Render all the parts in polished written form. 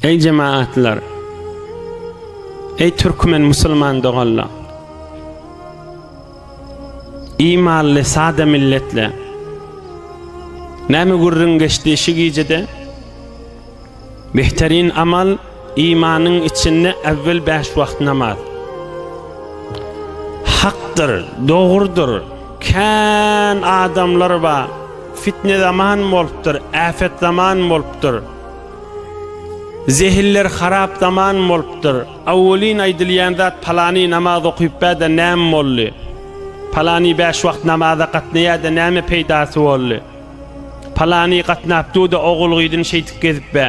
Eý jemaatlar! Eý türkmen musulman doganlar! Imanly sada milletler! Näme gürrüň geçdi şu gijede? Behterin amal imanyň içinde äwwel bäş wagt namaz. Hakdyr, dogrudyr, kän adamlar bar, fitne zaman bolupdyr, äfet zaman bolupdyr. Zehinler harap zaman bolupdyr. Awwelin aýdylýan zat palany namaz okyp bä-de näme boldy? Palany bäş wagt namaza gatnaýa-da näme peýdasy boldy? Palany gatnap dur-da ogul-gyzyny şeýdip gezip bä.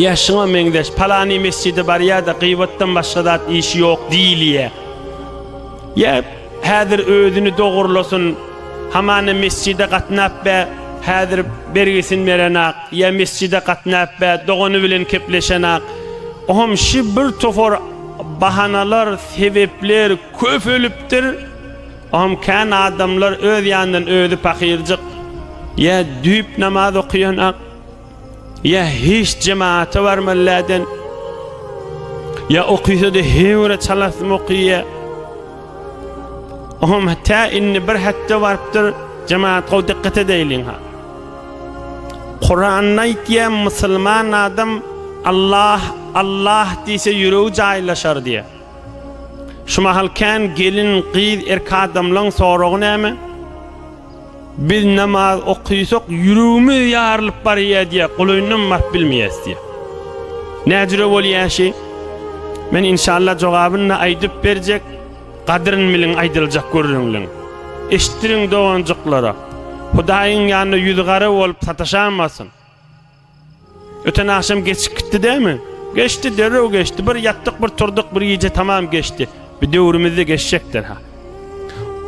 Ýa şuňa meňzeş, palany mesjide barýa-da gyýbatdan başga zat işi ýok diýilýä. Ýa häzir özüni dogrulasyn, hamana mesjide gatnap bä, häzir bergisini berenak, ýa mesjide gatnap bä, dogany bilen kepleşenak. Oňam şi bir topar bahanalar, sebepler köpelipdir. Oňam kän adamlar öz ýanyndan özi pahyrjyk, ýa düýp namaz okaýanak, Ýa hiç jemaata barmaly läden. Ýa okysa-da heýwere çalasym okyýa. Oňam tä indi bir hetde barypdyr, jemaat gowy dikkat edeýliň ha. Kuranda aýtýa musulman adam Allah Allah diýse ýüregi jaýlaşar diýä. Şu mahal kän gelin, gyz, erk adamlaň soragy näme? Biz namaz okysak ýüregimiz ýarylyp barýar diýýär, golaýyndan baryp bilmeýäs diýýär. Näjüre bolýar şi? Men inşallah jogabyny-da aýdyp berjek, gadyryn biliň aýdyljak gürrüňliň. Eşitdiriň doganjyklara. Hudaýyň ýanynda ýüzi gara bolup sataşamasyn. Öten agşam geçip gitdi dämi? Geçdi, derrew geçdi. Bir ýatdyk, bir turdyk, bir gije tamam geçdi. Bir döwrümizde geçjekdir ha.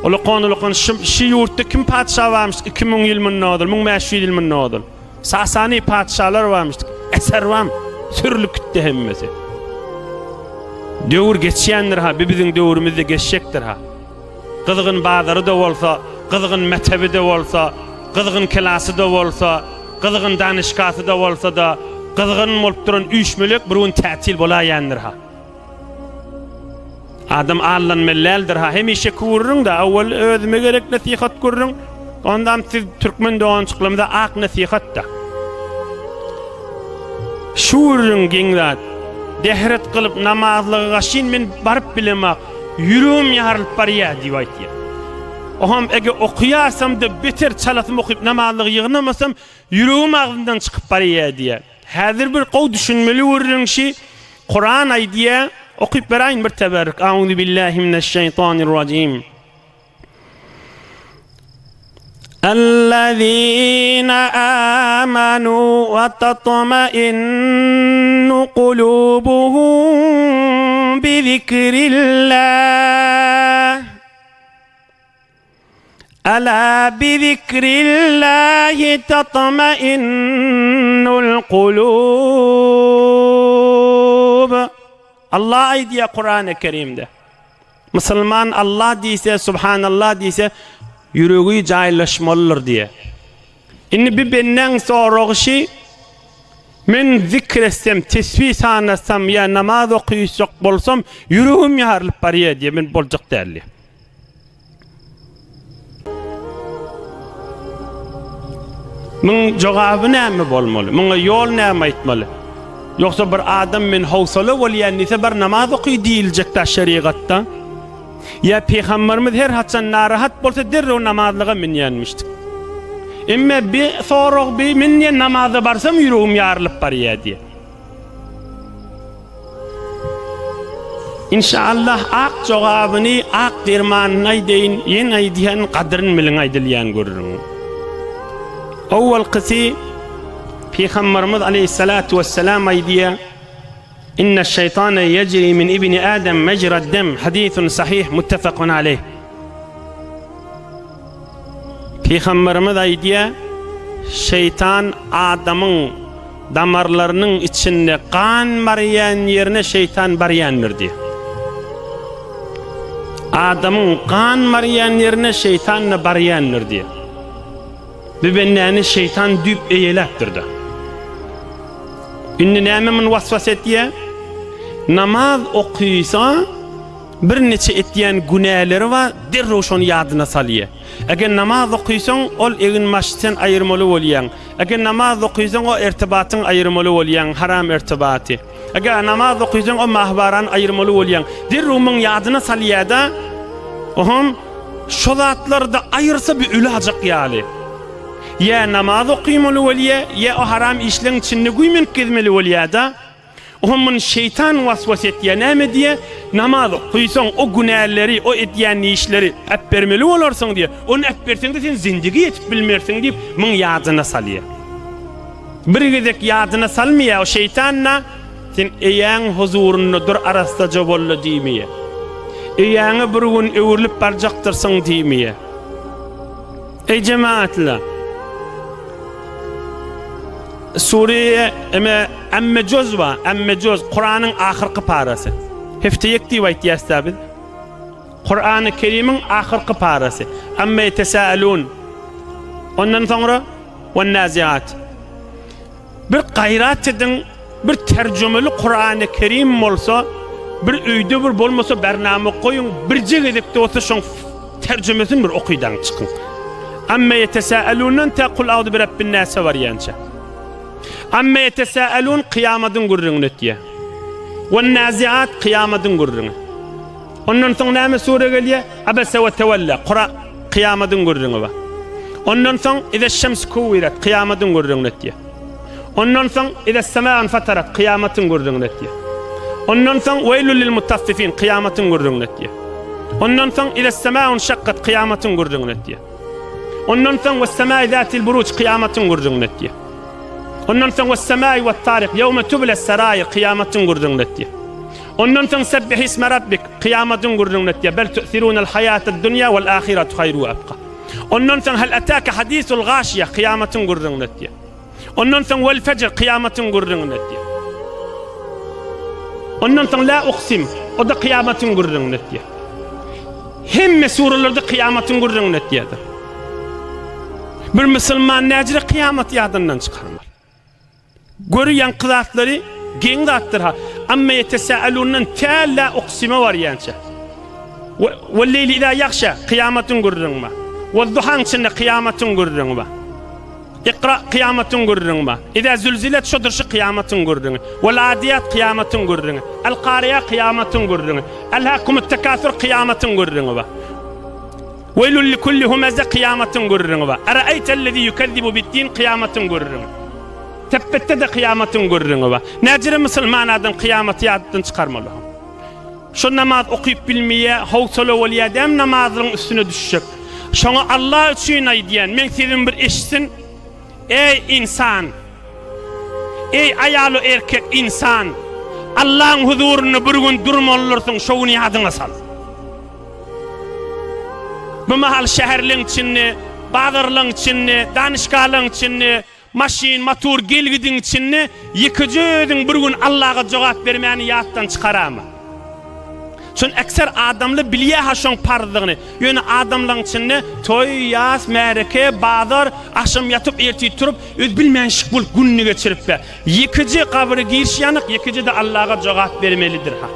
Ulakan ulakan şu, şu ýurtda kim patyşa barmyş 2000 ýyl mundan ozal, 1500 ýyl mundan ozal. Sasani patyşalar barmyş. Eser barm, sürülip gitdi hemmesi. Döwür geçýändir ha, bir biziň döwrümizde geçjekdir ha. Gyzgyn bazary-da bolsa, gyzgyn metebi-de bolsa, gyzgyn kelasy-da bolsa, gyzgyn danyşgasy-da bolsa-da, gyzgyn bolup duran üýşmelek bir gün tätil bolaýandyr-ha. Adam aldanmaly däldir-ha. Hemişeki gürrüň-dä, owal özüme gerek nesihat gürrüň, ondam siz türkmen doganjyklarymyza ak nesihat-da. Şu gürrüň geň zat. Dehret kylyp namazlyga gaşyn men baryp bilemak. Ýüregim ýarylyp barýar diýip aýtýar. Oňam eger okaýarsam-da beter çalasym okyp namazlygy ýygnamasam ýüregim agzymdan çykyp barýar diýýär. Häzir bir gowy düşünmeli gürrüň şi Kuran aýdýar, okyp beräýin bir teberrük. Auzubillahi mineşşeýtanirrajim. Ellezine amanu we tatmainnu kulubuhum bi zikrillah. Ala bi zikrillahi tatmainnul kulub. Allah aýdýar Kurany Kerimde. Musulman Allah diýse, Subhanallah diýse, ýüregi jaýlaşmalydyr diýýär. Indi bir bendäň soragy şi, men zikr etsem, tesbih sanasam ýa namaz okyjak bolsam, ýüregim ýarylyp barýar diýýär, men boljak däl diýýär. Muň jogaby näme bolmaly? Muňa ýol näme aýtmaly? Ýogsa bir adam men howsala bolýan diýse bir namaz oky diýiljekdä şerigatda. Ýa pygamberimiz her haçan narahat bolsa derrew namazlyga münýänmişdik. Emme bi sorag bi men diýen namaza barsam ýüregim ýarylyp barýar diýe. Inşallah ak jogabyny ak dermanyny aýdaýyn ýene aýdýan gadyryn biliň aýdylýan gürrüň. Owalkysy Pygamberimiz aleyhissalatu vesselam aýdýar Inne şeýtane yecri min ibni Adem mecrad dem hadisun sahih muttefakun aleyh. Pygamberimiz aýdýar, Şeýtan adamyň damarlarynyň içinde gan barýan ýerine şeýtan barýandyr diýýär. Adamyň gan barýan ýerine şeýtan-da barýandyr diýýär. Bu bendäni şeýtan düýp eýeläpdir-de. Indi näme muny waswas etýä? Namaz okysa birniçe etýän günäleri bar, derrew şony ýadyna salýa. Eger namaz okysaň, ol egin-başy sen aýyrmaly bolýaň. Eger namaz okysaň, o ertibatyňy aýyrmaly bolýaň, haram ertibaty. Eger namaz okysaň, o mahbarany aýyrmaly bolýaň. Derrew muň ýadyna salýa-da, oham, şo zatlary-da aýyrsa bir ölajak ýaly. Ýa namaz okymaly bolýa, ýa o haram işleň içinde güýmenip gezmeli bolýa-da. Oňa muny şeýtan was-was etýär. Näme diýýär? Namaz okysaň, o günäleri, o edýän işleri äpbermeli bolarsyň diýýär. Ony äpberseň-de sen zindigi ýetip bilmersiň diýip, muň ýadyna salýar. Bir gezek ýadyna salmaýar o şeýtan-da, sen eýäň huzurynda dur arassaja bol-da diýmeýär. Eýäňe bir gün öwrülip barjakdyrsyň diýmeýär. Eý jemagatlar! Sure eme Amme jöz bar, Amme jöz, Kuranyň ahyrky parasy. Hefteýek diýip aýtýas-da biz. Kurany Kerimiň ahyrky parasy. Amme ýetesâelûn. Ondan soňra Wen-naziat. Bir gaýrat ediň, bir terjümeli Kurany Kerim bolsa, bir öýde bir bolmasa bernama goýuň, birje gezekde bolsa şoň terjümesini bir okydaň çykyň. Amme ýetesâelûndan tä Kul auzu birebbin-nâse barýança. Amme ýetesâelûn kyýamadyň gürrüňini etýär. Wen-naziat kyýamadyň gürrüňi. Ondan soň näme sure gelýär? Abese we tewelle, Kura, kyýamadyň gürrüňi bar. Ondan soň Izeş-şems kuwiret, kyýamadyň gürrüňini etýär. Ondan soň Ize's-semâ infatarat, kyýamatyň gürrüňini etýär. Ondan soň Weýlül lil-mutaffifin, kyýamatyň gürrüňini etýär. Ondan soň Ize's-semâ inşakkat, kyýamatyň gürrüňini etýär. Ondan soň Wes-semâi zâtil-buruj, kyýamatyň gürrüňini etýär. Ondan soň Wes-semâi wet-taryk, ýewme tubles-seraýir, kyýamatyň gürrüňini etýär. Ondan soň Sebbihisme Rabbik, kyýamatyň gürrüňini etýär, Bel tu'thirunel haýatad dunýa wal ahiratu haýru we abka. Ondan soň Hel etâke hadisul gâşiýe, kyýamatyň gürrüňini etýär. Ondan soň Wel fejr, kyýamatyň gürrüňini etýär. Ondan soň La uksim, o-da kyýamatyň gürrüňini etýär. Hemme suralarda kyýamatyň gürrüňini etýärdir. Bir musulman näjire kyýamaty ýadyndan çykarmaly. Gör ýaňky zatlary geň zatdyr ha. Amma ýetesâelûndan tä lâ uksime barýança. Wel-leýli izâ ýagşâ, kyýamatyň gürrüňi bar. Wed-duhaň içinde kyýamatyň gürrüňi bar. Ikra, kyýamatyň gürrüňi bar. Izâ zülzilet şodur şu kyýamatyň gürrüňi. Wel-âdiýat kyýamatyň gürrüňi. El-Kariýa kyýamatyň gürrüňi. Elhâkumut-tekâsür kyýamatyň gürrüňi bar. Weýlun likulli humeze kyýamatyň gürrüňi bar. Eraeýtellezî ýukezzibu biddin kyýamatyň gürrüňi. Tepbetde-de kyýamatyň gürrüňi bar. Näjere musulman adam kyýamaty ýatdan çykarmaly. Şo namaz okyp bilmeýär, howsala bolýar däm namazlygyň üstüne düşjek. Şoňa Allah üçin aýdýan, meň sesimi bir eşitsin. Eý ynsan! Eý aýal-u erkek ynsan! Allaň huzurynda bir gün durmalydyrsyň, şo güni ýadyňa sal. Bu mahal şäherleň içinde, bazarlaň içinde, danyşgalaň içinde, maşyn, motor gel-gidiň içinde ýekeje özüň bir gün Allaga jogap bermäni ýatdan çykarama. Şony ekser adamlar bilýär-ha şoň parzdygyny. Ýöne adamlaň içinde toý, ýas, märeke, bazar, agşam ýatyp, ertir turup, öz bilmänşik bolup gününi geçirip-de, ýekeje gabyra giriş ýanyk, ýekeje-de Allaga jogap bermelidir-ha.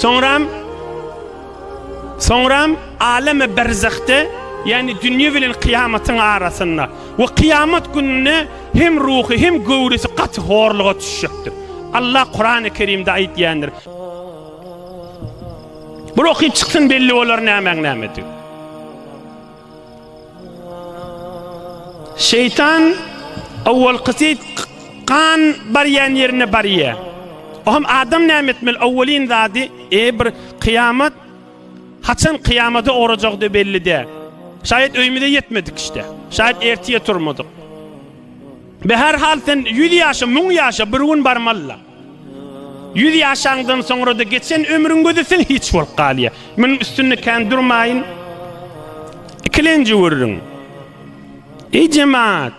Soňram Soňram aleme berzahde, ýagny dünýe bilen kyýamatyň arasynda we kyýamat gününde hem ruhy hem göwresi gaty horluga düşjekdir. Allah Kurany Kerimde aýdýandyr. Bir okyp çyksyn belli bolar nämäň nämedigi. Şeýtan owalkysy gan barýan ýerine barýar. Ohm adam näme etmeli? Owalyn zady, e bir kyýamat haçan kyýamada ugrajagdy belli däl. Şaýat öýümize ýetmedik işte. Şaýat ertir turmadyk. Be her hal sen 100 ýaşa, 1000 ýaşa bir gün barmaly-la. Ýüz ýaşaňdan soňra-da geçen ömrüň gözüsin hiç bolup galýar. Munuň üstünde kän durmaýyn. Ikilenji gürrüň. Eý jemaat!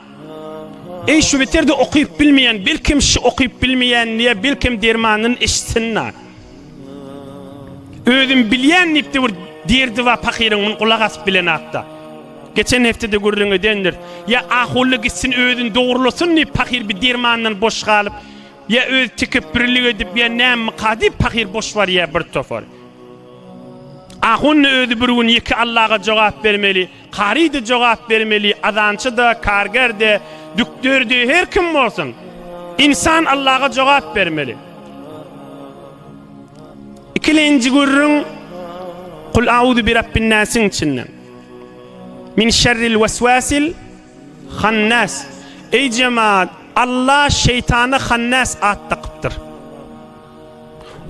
Eý şu beterde okyp bilmeýän, belkem şu okyp bilmeýän diýe, belkem dermanyny eşitsin-da. Özüm bilýän diýip-de bir derdi bar pahyryň, muny gulak asyp bilenakda. Geçen hepdede gürrüň edendir. Ýa ahunly gitsin özüni dogrulasyn diýip pahyr bir dermandan boş galyp. Ýa özi tekepbürlik edip ýa nämika diýip pahyr boş barýa bir topar. Ahun-da özi bir gün ýeke Allaga jogap bermeli, kary-da jogap bermeli, azançy-da, karger-de, dükder-de, her kim bolsun. Ynsan Allaga jogap bermeli. Ikilenji gürrüň Kul auzu bi rabbin-nasiň içinden. Min şerril weswasil Hannas. Eý jemaat, Allah şeýtana Hannas at dakypdyr.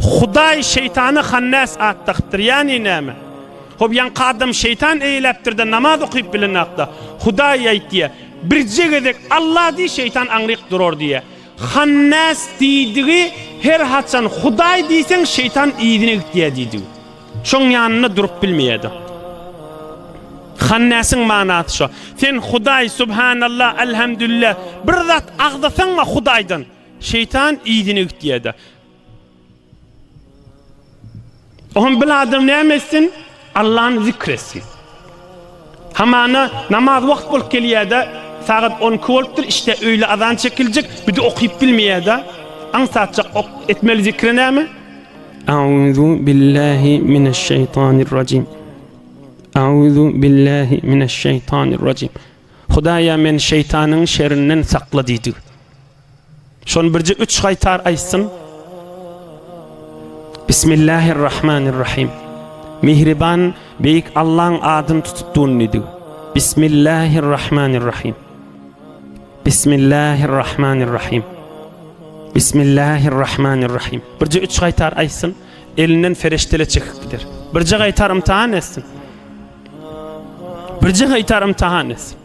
Hudaý şeýtana Hannas at dakypdyr. Ýagny näme? Hop ýaňky adam şeýtan eýläpdir-de namaz okyp bilenakda. Hudaý aýtýa, birje gezek Allah diý şeýtan aňryk durar diýýä. Hannas diýdigi her haçan Hudaý diýseň şeýtan yzyna gitýä diýdigi. Şoň ýanynda durup bilmeýärdi. Hannäsiň manasy şo. Sen Hudaý, Subhanallah, Elhamdülillah bir zat agzasaňma Hudaýdan, şeýtan yzyna gitýärdi. Oňa bil adam näme etsin? Allany zikr etsin. Hamana namaz wagt bolup gelýärde, sagat 12 bolupdyr, işte öýle azan çekiljek, bir de okyp bilmeýärde. Aňsatjak ok etmeli zikri näme? Auzu billahi mineşşeýtanirrajim. Auzu billahi mineşşeýtanirrajim. Hudaýa men şeýtanyň şerinden sakla diýdi. Şony birje üç gaýtar aýtsyn. Bismillahirrahmanirrahim. Mihriban beýik Allaň adyny tutup dun diýdi. Bismillahirrahmanirrahim. Bismillahirrahmanirrahim. Bismillahirrahmanirrahim. Birje üç gaýtar aýtsyn, elinden fereştele çekip gider. Birje gaýtar imtihan etsin. Birje gaýtar imtihan etsin.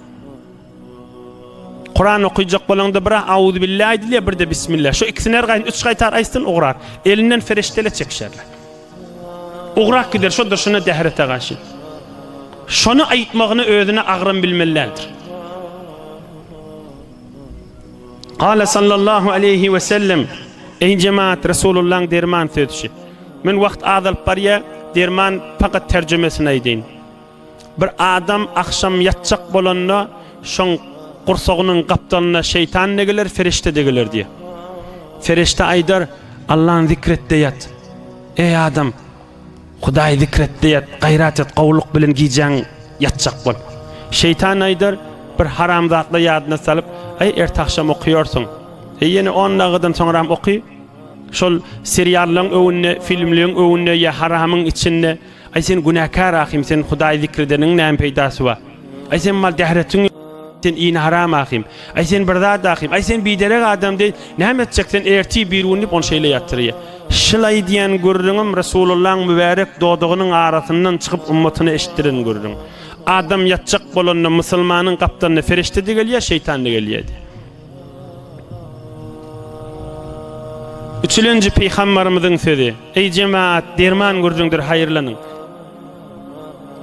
Kur'an okuyacak bolanda bir auzu billah aýdylýar, bir de bismillah. Şu ikisini her gaýyn üç gaýtar aýtsyn ugrar. Elinden fereştele çekişerler. Ugrak gider şo durşuna dährete garşy. Şony aýtmagyny özüne agram bilmeli däldir. Gala sallallahu aleýhi we sellem Eý jemaat Resulullaň derman sözşi. Men wagt azalyp barýa, derman fakat terjümesini aýdaýyn. Bir adam agşam ýatjak bolanda şoň gursagynyň gapdalyna şeýtan-da geler, ferişde-de geler diýýär. Ferişde aýdar, Allany zikret-de ýat. Eý adam, Hudaýy zikret-de ýat, gaýrat et, gowulyk bilen gijäň ýatjak bol. Şeýtan aýdar, bir haram zatlar ýadyna salyp, Aý, erte agşam okaýarsyň. Eý, ýene on dagydan soňram oky. Şol seriallaryň öwünde, filmleň öwünde ýa haramyň içinde, Aý sen günäkär ahym sen Hudaýy zikredeniň näme peýdasy bar? Aý sen mal dähretiň sen ini haram ahym. Aý sen bir zat ahym. Aý sen biderek adam deý. Näme etjek sen ertir bir gün diýip ony şeýle ýatyrýar. Şul aýdýan gürrüňim Resulullaň mübärek dodagynyň arasyndan çykyp ummatyna eşitdiren gürrüň. Adam ýatjak bolanda musulmanyň gapdalyna ferişde-de gelýär, şeýtan-da gelýär diýýär. Üçülenji pygambarymyzyň sözi, Eý jemaat, derman gürrüňdir haýyrlanyň.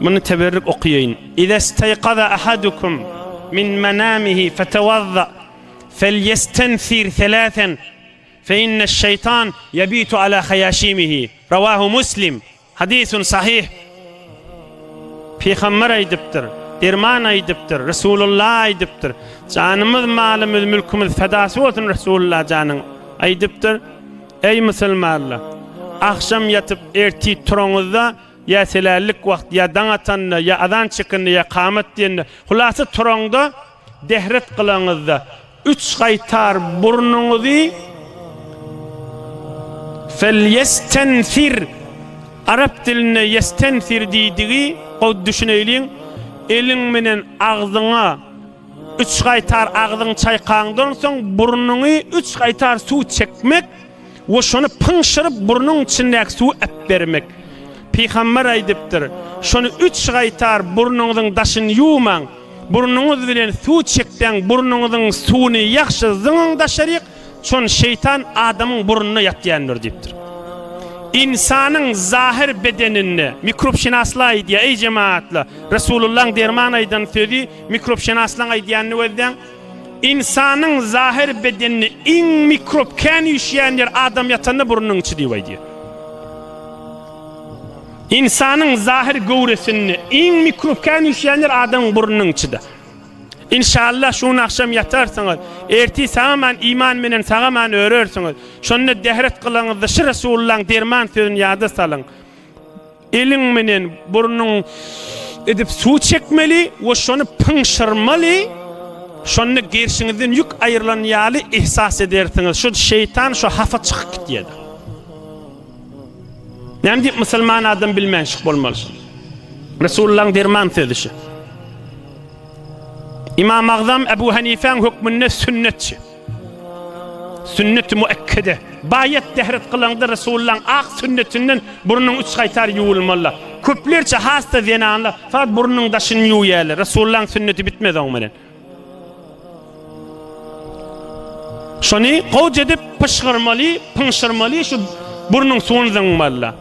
Muny teberrik okaýaýyn. Izestaýkaza ahadukum min manamihi fetewazza felýestensir selasen fe inneş-şeýtan ýebitu ala haýaşimihi. Rawahu Muslim. Hadisun sahyh. Pygamber aýdypdyr, derman aýdypdyr, Resulullah aýdypdyr. Janymyz, malymyz, mülkümiz fedasy bolsun Resulullah janyň. Aýdypdyr, Eý musulmanlar! Agşam ýatyp ertir turaňyzda ýa selällik wagt, ýa daň atanda, ýa azan çekende, ýa kamat diýende, hulasa turaňda dehret kylaňyzda, Üç gaýtar burnuňyzy Felýestensir Arap dilinde ýestensir diýdigi gowy düşüneýliň eliň menen agzyňa üç gaýtar agzyňy çaýkaňdan soň burnuňy üç gaýtar suw çekmek we şony pyňşyryp burnuň içindäki suwy äpbermek. Pygamber aýdypdyr, Şony üç gaýtar burnuňyzyň daşyny ýuwmaň, Burnuňyz bilen suw çekseň burnuňyzyň suwuny ýagşy zyňyň daşaryk, şon şeýtan adamyň burnunda ýatýandyr diýipdir. Ynsanyň zahyr bedeninde mikrobşynaslar aýdýar, eý jemagatlar, Resulullaň derman aýdan sözi mikrobşynaslaň aýdýanyny gözläň, ynsanyň zahyr bedeninde iň mikrob kän üýşýän ýer adam ýatanda burnunyň içi diýip aýdýar. Ynsanyň zahyr göwresinde iň mikrob kän üýşýän ýer adamyň burnunyň içidir. Inşallah şu gün agşam ýatarsyňyz. Ertir sagaman iman menen sagaman örersiňiz. Şonda dehret kylaňyzda şu Resulullaň derman sözüni ýada salyň. Eliň menen burnuň edip suw çekmeli we şony pyňşyrmaly. Şonda gerşiňizden ýük aýrylan ýaly ihsas edersiňiz. Şu şeýtan şu hapa çykyp gitýär. Näme diýip musulman adam bilmänşik bolmaly şuny? Resulullahyň derman sözi şu. Imam Agzam Ebu Hanifäň hökmünde sünnetçi. Sünnet-i muekkede. Baýat dehret kylaňda Resulullahyň ak sünnetinden burnuň üç gaýtar ýuwulmaly. Köplerçe has-da zenanlar faqat burnuň daşyny ýuwýarlar. Resulullahyň sünneti bitmez oň bilen. Şony gowja edip pyşgyrmaly, pyňşyrmaly, şu burnuň suwuny zyňmaly.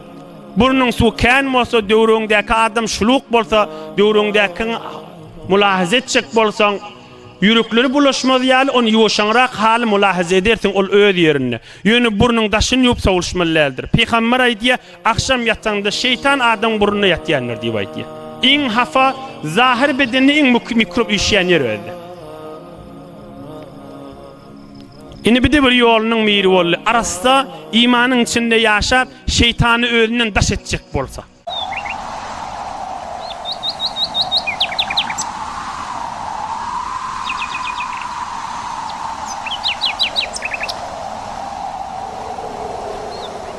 Burnuň suwy kän bolsa, döwrüňdäki adam şuluk bolsa, döwrüňdäkiň mulahaza etjek bolsaň, ýürekleri bulaşmaz ýaly, ony ýuwaşaňrak haly mulahaza edersiň, ol öz ýerinde. Ýöne burnuň daşyny ýuwup sowulşmaly däldir. Pygamber aýdýar, Agşam ýataňda şeýtan adamyň burnunda ýatýandyr diýip aýdýar. Iň hapa, zahyr bedende iň mikrop üýşýän ýer özde. Indi bir-de bir ýolunyň biri boldy. Arassa imanyň içinde ýaşap, şeýtany özünden daş etjek bolsa.